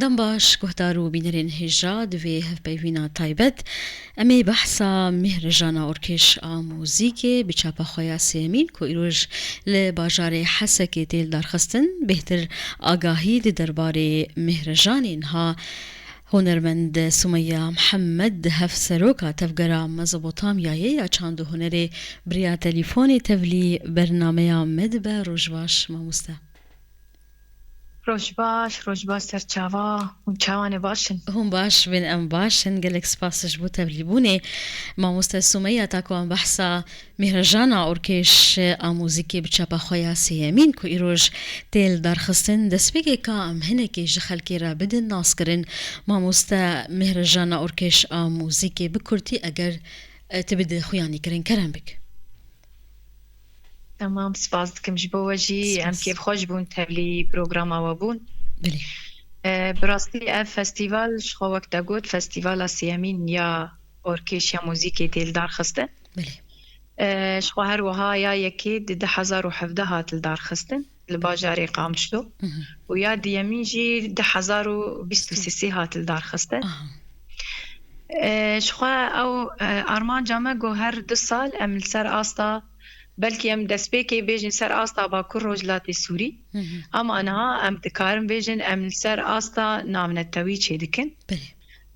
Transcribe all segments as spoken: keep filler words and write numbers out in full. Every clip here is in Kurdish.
Em baş, guhdar û bînerên hêja, di vê hevpeyvîna taybet em ê behsa Mîhrjana Orkêş a Mûzîkê bi çapa xwe ya sêyemîn ku îroj li bajarê Hesekê tê lidarxistin, bêhtir agahî di derbarê Mîhrjanê niha hunermend Sumeya Mihemed, hevseroka Tevgera Mezopotamyayê ya Çand û Hunerê bi riya telîfonê tevlî bernameya me dibe. Roj baş, mamoste. Roj baş, roj baş serçava. Hûn çawan e, baş in? Hûn baş bin, em baş in. Gelek spas ji bo tevlîbûnê. Mamoste Sumeya, ta ku em behsa Mîhrjana Orkêş a Mûzîkê bi çapa xwe ya sêyemîn ku îroj tê lidarxistin, destpêkê ka em hinekê ji xelkê re bidin naskirin. Mamoste, Mîhrjana Orkêş a Mûzîkê bi kurtî eger, e, tu bidî xuyanîkirin, kerem bik. Tamam, spas dikim ji bo we jî. Em Spas. Kêfxweş bûn tevlî programa we bûn. Belê. E, bi rastî ev festîval ji xwe wek te got, festîvala sêyemîn ya orkêş ya muzîkê tê lidarxistin. Belê. E, ji xwe her wiha ya yekê di du hezar û hevdeh hat lidarxistin li bajarê Qamişlo. Hı hı. Û ya diyemîn jî du hezar û bîst û sê hat lidarxistin. Aha. E, ji xwe ew, e, armanca me ku her du sal em li ser asta, belkî em destpêkê bêjin ser asta Bakur Rojhilatê Sûrî, Hı hı. ama niha em dikarin bêjin em li ser asta navnetewî çêdikin. Belê.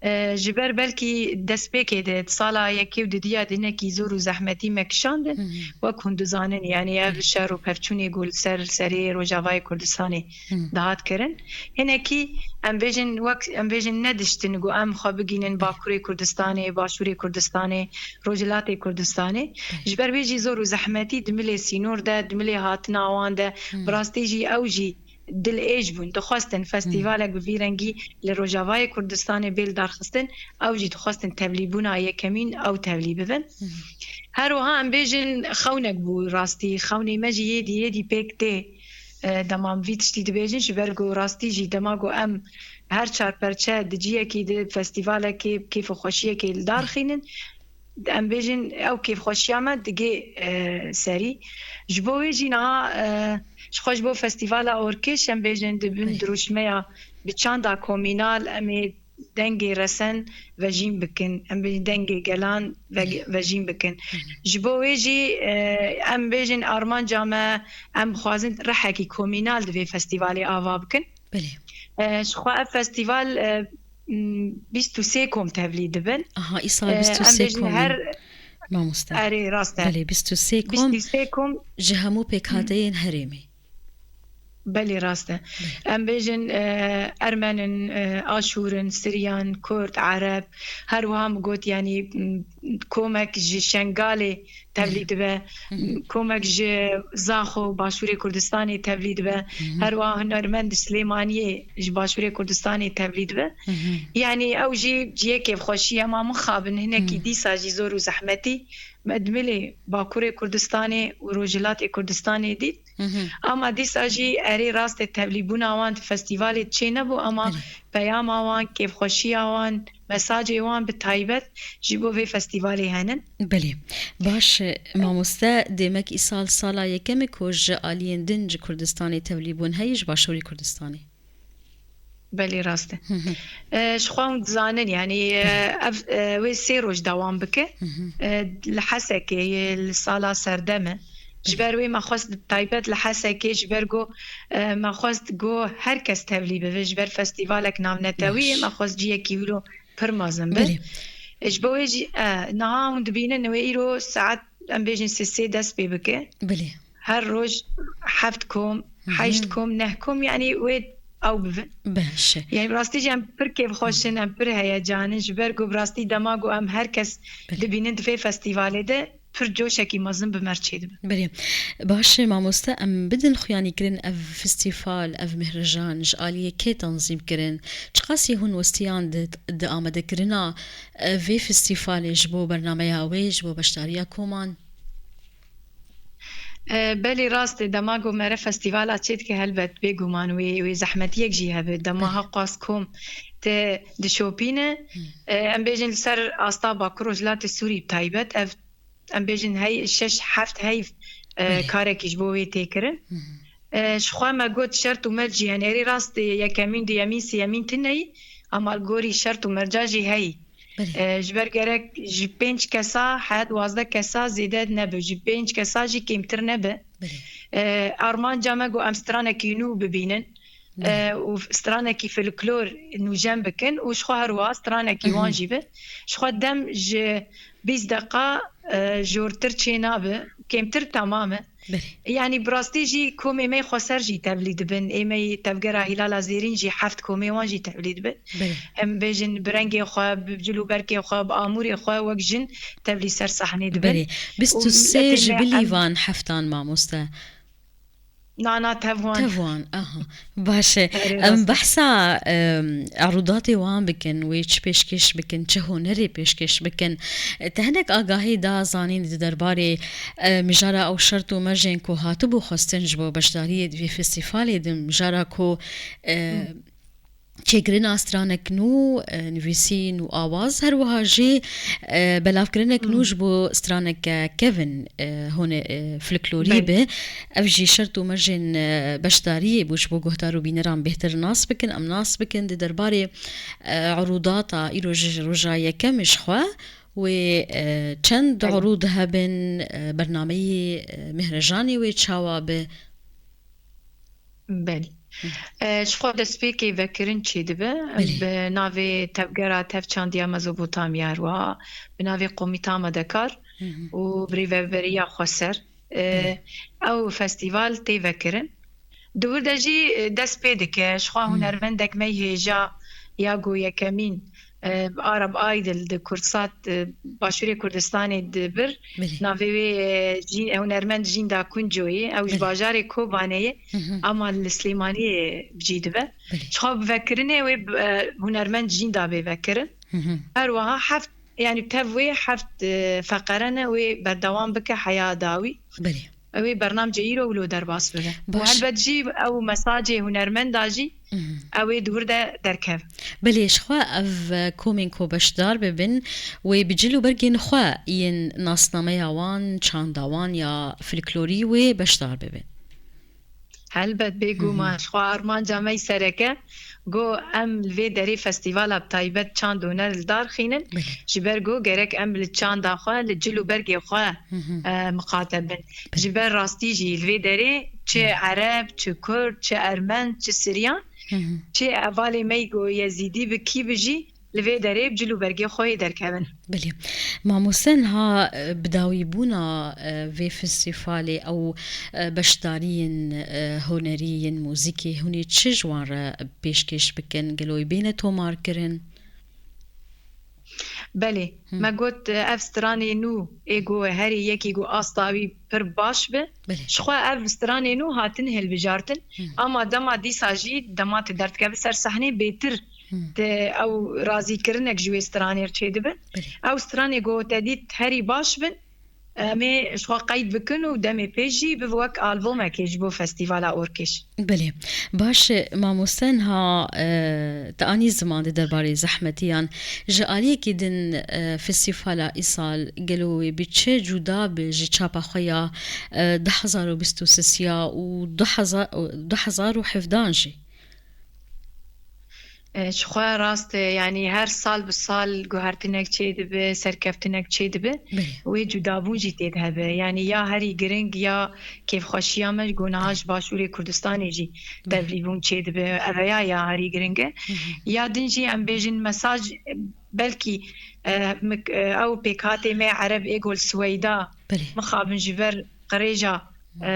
E, ji ber belkî destpêkê de sala yekê û didiya dinekî zor û zehmetî me kişandin, Hı hı. wek hûn dizanin, yanî ev Belê. şer û pevçûnê ku li ser serê Rojavayê Kurdistanê Hı. dihat kirin. Hinekî em bêjin, wek em bêjin, nediştin ku em xwe bigînin Bakurê Kurdistanê, Başûrê Kurdistanê, Rojhilatê Kurdistanê. Hı. Ji ber wê jî zor û zehmetî di milê sînor de, di milê hatina wan de, Hı. bi rastî jî ew jî dilêj bûn. Dixwestin Hı. festîvalek bi vî rengî li Rojavayê Kurdistanê bê lidarxistin. Ew jî dixwestin tevlîbûna yekemîn ew tevlî bibin. Hı. Her wiha em bêjin xewnek bû rastî. Xewnê me jî yêdî yêdî pêk tê. E, dema em vî tiştî dibêjin, ji ber ku rastî jî dema ku em her çar perçe di ciyekî, di festîvalekê, kêf û xweşiyekê li dar xînin, em bêjin ew kêfxweşiya me digê, e, serî. Ji bo wê jî niha, e, ji xwe ji bo festîvala orkêş em bêjin di bin Belê. dirûşmeya bi çanda komînal em ê dengê resen vejîn bikin, em bê dengê gelan ve-, Belê. vejîn bikin. Hı hı. Ji bo wê jî, e, em bêjin armanca me, em dixwazin rihekî komînal di vê festîvalê ava bikin. Belê. E, ji xwe ev festîval, e, m, bîst û sê kom tevlî dibin. Aha, îsal E, bîst û sê em bêjin kom in, her mamoste. Erê, rast e. Belê, bîst û sê kom bîst û sê kom. ji hemû pêkhateyên herêmê. Belê, rast e. Belê. Em bêjin, e, Ermen in, e, Aşûr in, Siryan, Kurd, Ereb, her wiha min got, yanî, m, komek ji Şengalê tevlî Belê. dibe, Hı hı. komek ji Zaxo, Başûrê Kurdistanê tevlî dibe, Hı hı. her wiha hunermend Silêmaniyê ji Başûrê Kurdistanê tevlî dibe. Hı hı. Yanî ew jî cihê kêfxweşî ye, ma mixabin hinekî Hı. dîsa jî zor û zehmetî me di milê Bakurê Kurdistanê û Rojhilatê Kurdistanê dît. Hı hı. Ama dîsa jî erê rast e tevlîbûna wan di festîvalê çê nebû, ama Belê. peyama wan, kêfxweşiya wan, mesajê wan bi taybet ji bo vê festîvalê henin. Belê. Baş e, mamoste, demek îsal sala yekem e ku ji aliyên din ji Kurdistanê tevlî bûn heye, ji Başûrê Kurdistanê. Belê, rast e. Hı hı. E, ji xwe hûn dizanin, yanî, e, Belê. ev, e, wê sê roj dewam bike. Hı hı. E, li Hesekê ye, li sala serdem e. Ji Belê. ber wê me xwest bi taybet li Hesekê, ji ber ku, e, me xwest ku her kes tevlî bibe, ji ber festîvalek navnetewî ye, Baş. me xwest ciyekî wilo pir mezin be. Belê. E, ji bo wê jî, e, niha hûn dibînin wê îro saet, em bêjin sê sê dest pê bike. Belê. Her roj heft kom, Hı hı. heşt kom, neh kom, yanî wê ew bibin. Baş e. Yanî bi rastî jî em pir kêfxweş in, em pir heyecan in, ji ber ku bi rastî dema ku em her kes Belê. dibînin di vê festîvalê de pir coşekî mezin bi me re çêdibe. Belê. Baş e mamoste, em bidin xuyanîkirin ev festîval, ev mîhrijan ji aliyê kê tanzîm kirin? Çiqasî hûn westiyan di, di amadekirina, e, vê festîvalê ji bo bernameya wê, ji bo beşdariya koman? E, belê, rast e. Dema ku mere festîvala çêdike, helbet bêguman wê, wê zehmetiyek jî hebe. Dema Belê. heqas kom te dişopîne, Hmm. e, em bêjin li ser asta Bakur Rojhilatê Sûrî bi taybet, ev, em bêjin hey, şeş heft heyv, e, Belê. karekî ji bo wê tê kirin. Hmm. E, ji xwe me got şert û merc jî hene. Erê rast e, yekemîn, duyemîn, sêyemîn tune yî, ama li gorî şert û merca jî heyî. Belê. E, ji ber gerek ji pênc kesa he duwazdeh kesa zêde nebe, ji pênc kesa jî kêmtir nebe. Belê. E, armanca me got em stranekî nû bibînin. Belê. E, û stranekî folklor nûjen bikin û ji xwe her wiha stranekî wan jî be. Ji xwe dem ji bîst deqa, e, jortir çê nabe, kêmtir temam e. Belê. Yanî bi rastî jî komê me xweser jî tevlî dibin. Ê me yê Tevgera Hîlala Zêrîn jî heft komê wan jî tevlî dibin. Belê. Em bêjin bi rengê xwe, bi cil û berkê xwe, bi amûrê xwe wek jin tevlî ser sahnê dibin. Belê. Bîst û sê ji bilî van heftan mamoste. Na, na, tev wan. Tev wan, aha. Baş e. Erê, em rast e. Behsa, em, erûdatê wan bikin, wê çi pêşkêş bikin, çi hunerê pêşkêş bikin. E, te hinek agahî da zanîn di derbarê, e, mijara ew şert û mercên ku hatibû xwestin ji bo beşdariyê di vê festîvalê de, mijara ku, e, Hı. çêkirina stranek nû, e, nivîsîn û awaz, her wiha jî, e, belavkirinek nû Hı. ji bo straneke kevin, e, hone, e, folklorî Belê. be. Ev jî şert û mercên, e, beşdariyê bû ji bo guhdar û bîneran bêhtir nas bikin. Em nas bikin di derbarê, e, erûdata îro ji roja yekem ji xwe wê, e, çend Belê. erûd hebin, e, bernameyê, e, mehrejanê wê çawa be? Belê. Hı. E, ji xwe destpêkê vekirin çêdibe. Belê. Bi navê Tevgera Tev Çandiya Mezopotamya, her wiha bi navê Komîta Amadekar Hı hı. û bi rêveberiya Xweser. E, Belê. ew festîval tê vekirin. Di wir de jî, e, dest pê dike. Ji xwe Hı. hunermendek me yê hêja ya ku yekemîn e, Arab Idol di Kurdsat, e, Başûrê Kurdistanê di bir. Belê. Navê wê, e, Jî-, hunermend Jînda Kuncoyê. Ew ji Belê. bajarê Kobanê ye, Hı hı. ama li Silêmaniyê cî dibe. Belê. Çawa bi vekirinê wê, e, hunermend Jînda bê vekirin. Hı hı. Her wiha heft, yanî tev wê heft, e, feqere ne, wê berdewam bike heya dawî. Belê. Ew ê bernamcê îro wilo derbas bibe. Û Baş. helbet jî ew mesajê hunermenda jî Mhm. ew ê di wir de derkeve. Belê, ji xwe ev, e, komên ku beşdar bibin, wê bi cil û bergên xwe yên nasnameya wan, çanda wan ya folklorî wê beşdar bibin. Helbet, bêguman, Hı hı. ji xwe armanca me yî sereke, Go em li vê derê festîvala bi taybet çand û huner li dar xînin. Belê. Ji ber go gerek em li çanda xwe, li cil û bergê xwe, Hı hı. e, miqate bin. Belê. Ji ber rastî jî li vê derê çi Hı. ereb, çi kurd, çi ermen, çi siryan, Hı hı. çi hevalê me yî go yezîdî bi kî bi jî li vê derê bi cil û bergê xwe yê derkevin. Belê. Mamoste, niha, e, bi dawîbûna, e, vê festîvalê ew, e, beşdariyên, e, hunerî yên muzîkê hûn ê çi ji wan re pêşkêş bikin? Gelo wê bêne tomarkirin? Belê. Hı. Me got, e, ev stranê nû ê ku herî yekî ku asta wî pir baş be. Belê. Ji xwe ev stranê nû hatin hilbijartin. Hı. Ama dema dîsa jî dema tu derdikevî ser sahnê bêtir Hı. te ew razîkirinek ji wê stranê re çêdibe. Belê. Ew stranê ku te dît herî baş bin, em ê ji xwe qeyd bikin û demê pê jî bibe wek albumekê ji bo festîvala Orkêş. Belê. Baş e, mamoste, niha, e, te anî ziman di derbarê zehmetiyan. Ji aliyekî din, e, festîvala îsal gelo wê bi çi cuda bi ji çapa xwe ya, e, du hezar û bîst û sisiya û du hezar, du hezar û hevdan jî? E, ji xwe rast e, yanî her sal bi sal guhertinek çêdibe, serkeftinek çêdibe. Belê. Wê cudabûn jî tê de hebe. Yanî ya herî giring ya kêfxweşiya me ji ku niha Belê. ji Başûrê Kurdistanê jî Belê. tevlîbûn çêdibe. Ev ya, ya herî giring e. Hı hı. Ya din jî em bêjin mesaj, e, belkî, e, mik-, e, ew pêkhatê me ereb ê ku li Sweyda Belê. mixabin ji ber qirêja, e,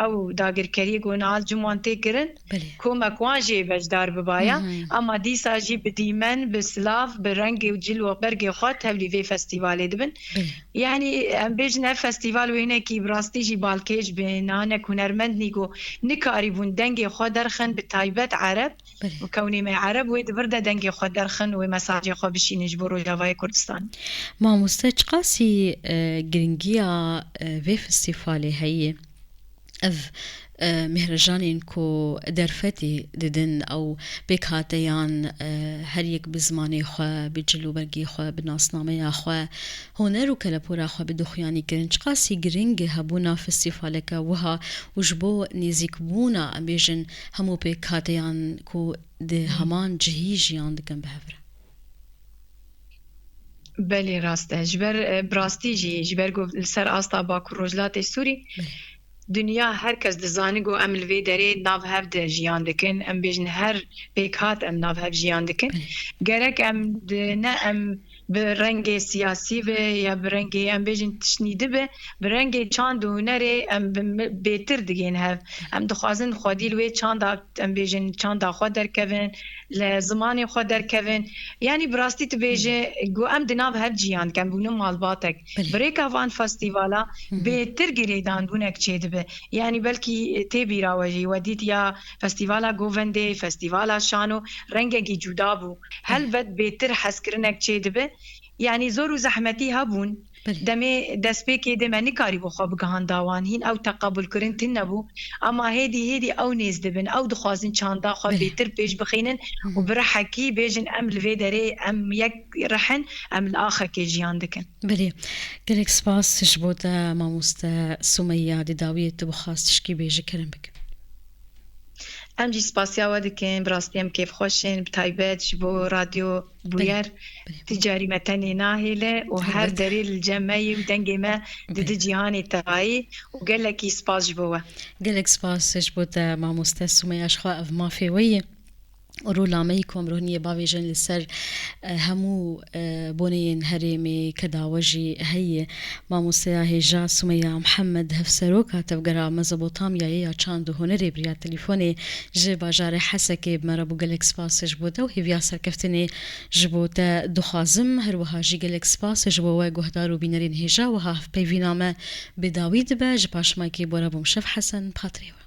ew dagirkeriyê ku niha li cem wan tê kirin, Belê. komek wan jî beşdar bibaya. Hı hı. Ama dîsa jî bi dîmen, bi silav, bi rengê û cil û bergê xwe tevlî vê festîvalê dibin. Belê. Yanî em bêjin ev festîval wênekî bi rastî jî balkêş bi nanek hunermend nî ku nikarîbûn dengê xwe derxin, bi taybet ereb. Belê. Û kewnê me ereb wê di vir de dengê xwe derxin, wê mesajê xwe bişînin ji bo Rojavayê Kurdistan. Mamoste, çiqasî, e, giringiya, e, vê festîvalê heye? ev, e, mihrejanên ku derfetê didin, ew pêkhateyan, e, her yek bi zimanê xwe, bi cilûbergê xwe, bi nasnameya xwe, huner û kelepora xwe bidixuyanî kirin. Çiqasî giring e hebûna festîvaleke wiha û ji bo nêzîkbûna, em bêjin, hemû pêkhateyan ku di heman cihî jiyan dikin bi hev re. Belê rast e. Ji ber, e, bi rastî jî, ji ber ku li ser asta Bakur Rojhilatê Sûrî, Belê. Dinya her kes dizane ku em li vê derê nav hev de jiyan dikin. Em bêjin her pêkhat em nav hev jiyan dikin. Belê. Gerek em di, ne em bi rengê siyasî be ya bi rengê, em bêjin, tiştnî dibe, bi rengê çand û hunerê em bi mi-, bêtir digihên hev. Em dixwazin xwedî li wê çanda, em bêjin, çanda xwe derkevin, li zimanê xwe derkevin. Yanî bi rastî tu bêje, ku em di nav hev jiyan dikin, bûne malbatek. Belê. Bi rêka van festîvala Hı hı. bêtir girêdanbûnek çêdibe. Yanî belkî tê bîra we jî, we dît ya festîvala Govendê, festîvala Şano rengekî cuda bû. Belê. Helbet bêtir hezkirinek çêdibe. Yanî zor û zehmetî hebûn. Belê. Demê destpêkê de me nikarîbû xwe bigihanda wan. Hîn ew teqebulkirin tune bû. Ama hêdî hêdî ew nêz dibin. Ew dixwazin çanda xwe Belê. bêtir pêş bixînin Hı hı. û bi rihekî bêjin, em li vê derê, em yek rih in, em li axekê jiyan dikin. Belê. Gelek spas ji bo te, mamoste Sumeya, di dawiyê tu bixwast tişkî bêje, kerem bike. Em jî spasiya we dikin, bi rastî em kêfxweş in, bi taybet ji bo Radyo Bûyer. Belê, belê. Ti carî me tenê nahêle û her Helbet. derê li cem me yî û dengê me didi Belê. cîhanê tayî û gelekî spas ji bo we. Gelek spas ji bo te, mamoste Sumeya, ji xwe ev mafê we ye. Û rola me yî ku em rohniyê bavêjin li ser, e, hemû, e, boneyên herêmê keda we jî heye. Mamosteya hêja Sumeya Mihemed, hevseroka Tevgera Mezopotamyayê ya Çand û Hunerê bi riya telîfonê ji bajarê Hesekê bi me re bû. Gelek spas ji bo te û hêviya serkeftinê ji bo te dixwazim. Her wiha jî gelek spas ji bo we guhdar û bînerên hêja. Wiha hevpeyvîna me bi dawî dibe. Ji paşmakê bi we re bûm Şef Hesen, bi xatirê we.